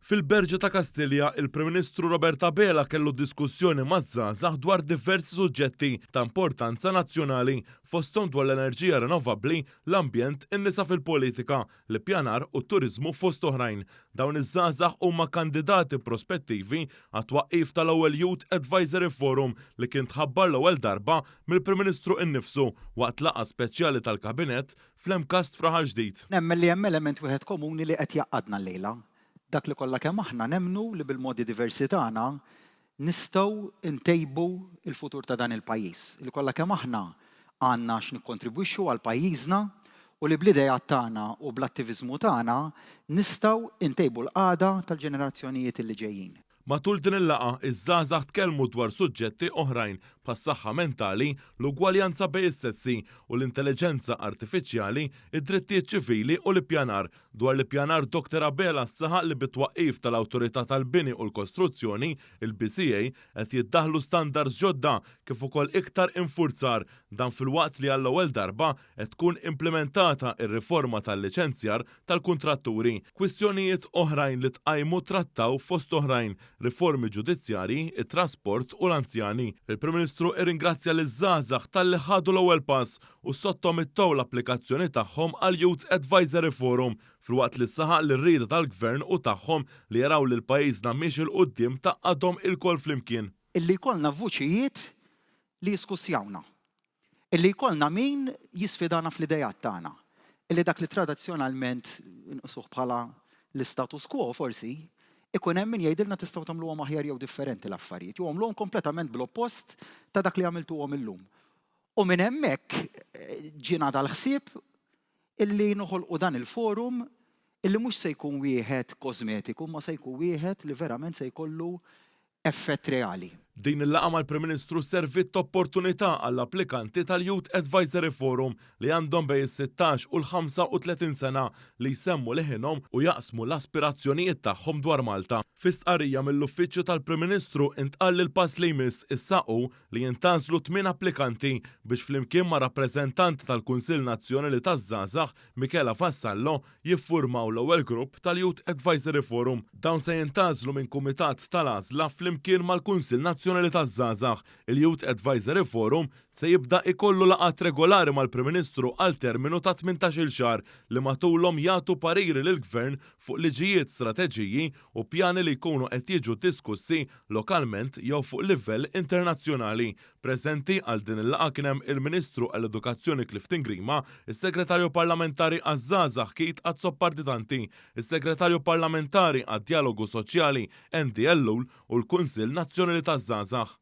Fil-Berġa ta' Kastilja, il-Prim Ministru Robert Abela kellu diskussjoni maż-żgħażagħ dwar diversi suġġetti ta' importanza nazzjonali, fosthom dwar l-enerġija rinnovabbli, l-ambjent, in-nisa fil-politika, l-ippjanar u t-turiżmu fost oħrajn. Dawn iż-żgħażagħ huma kandidati prospettivi għat-twaqqif tal-ewwel Youth Advisory Forum li kien tħabbar l-ewwel darba mill-Prim Ministru innifsu waqt laqgħa speċjali tal-Kabinett fl-MCAST f'Raħal Ġdid. Nemmen li hemm element wieħed komuni li qed jgħaqqadna llejla, dak li kollha kemm aħna nemmnu li bil-modi diversi tagħna nistgħu ntejbu l-futur ta' dan il-pajjiż, li kollha kemm aħna għandna x'nikkontribwixxu għal pajjiżna u li bl-ideat tagħna u bl-attiviżmu tagħna nistgħu ntejbu l-qagħda tal-ġenerazzjonijiet li ġejjin. Matul din il-laqgħa, iż-żgħażagħ tkellmu dwar suġġetti oħrajn bħas-saħħa mentali, l-ugwaljanza bejn is-sessi u l-intelliġenza artifiċjali, id-drittijiet ċivili u l-ippjanar. Dwar l-ippjanar Dr Abela saħaq li bit-twaqqif tal-Awtorità tal-Bini u l-Kostruzzjoni, il-BCA, qed jiddaħħlu standards ġodda kif ukoll iktar infurzar. Dan filwaqt li għall-ewwel darba qed tkun implimentata r-riforma tal-liċenzjar tal-kuntratturi. Kwistjonijiet oħrajn li tqajmu trattaw fost oħrajn riformi ġudizzjarji, it-trasport u l-anzjani. Il-Prim Ministru irringrazzja liż-żgħażagħ talli ħadu l-ewwel pass u ssottomittew l-applikazzjoni tagħhom għall-Youth Advisory Forum filwaqt li saħaq li r-rieda tal-Gvern u tagħhom li jaraw lil pajjiżna miexi 'l quddiem tgħaqqadhom ilkoll flimkien. Illi jkollna vuċijiet li jiskussjawna. Illi jkollna min jisfidana fl-ideat tagħna. Illi dak li tradizzjonalment inqisuh bħala l-istatus quo forsi, ikun hemm min jgħidilna tistgħu tagħmluhom aħjar jew differenti l-affarijiet, jew agħmluhom kompletament bl-oppost ta' dak li għamiltuhom illum. U minn hemmhekk ġiena dal-ħsieb illi noħolqu dan il-forum illi mhux se jkun wieħed kożmetiku imma se jkun wieħed li verament se jkollu effett reali. Din il-laqgħa mal-Prim Ministru serviet t'opportunità għall-applikanti tal-Youth Advisory Forum li għandhom bejn is-sittax u l-35 sena li jsemmu leħinhom u jaqsmu l-aspirazzjonijiet tagħhom dwar Malta. Fi stqarrija mill-Uffiċċju tal-Prim Ministru intqal li l-pass li jmiss issa hu li jintgħażlu tmien applikanti biex flimkien ma' rappreżentanti tal-Kunsill Nazzjonali taż-Żgħażagħ Michela Vassallo jiffurmaw l-ewwel grupp tal-Youth Advisory Forum. Dawn se jintgħażlu minn kumitat tal-għażla flimkien mal-Kunsill Nazzjonali taż-Żgħażagħ. Il-Youth Advisory Forum se jibda jkollu laqgħat regolari mal-Prim Ministru għal terminu ta' 18-il xahar li matulhom jagħtu pariri lill-Gvern fuq liġijiet, strateġiji u pjani li jkunu qed jiġu diskussi lokalment jew fuq livell internazzjonali. Preżenti għal din il-laqgħa kien hemm il-Ministru għall-Edukazzjoni Clifton Grima, is-Segretarju Parlamentari għaż-Żgħażagħ Keith Azzopardi Tanti, is-Segretarju Parlamentari għad-Djalogu Soċjali Andy Ellul u l-Kunsill Nazzjonali taż-Żgħażagħ.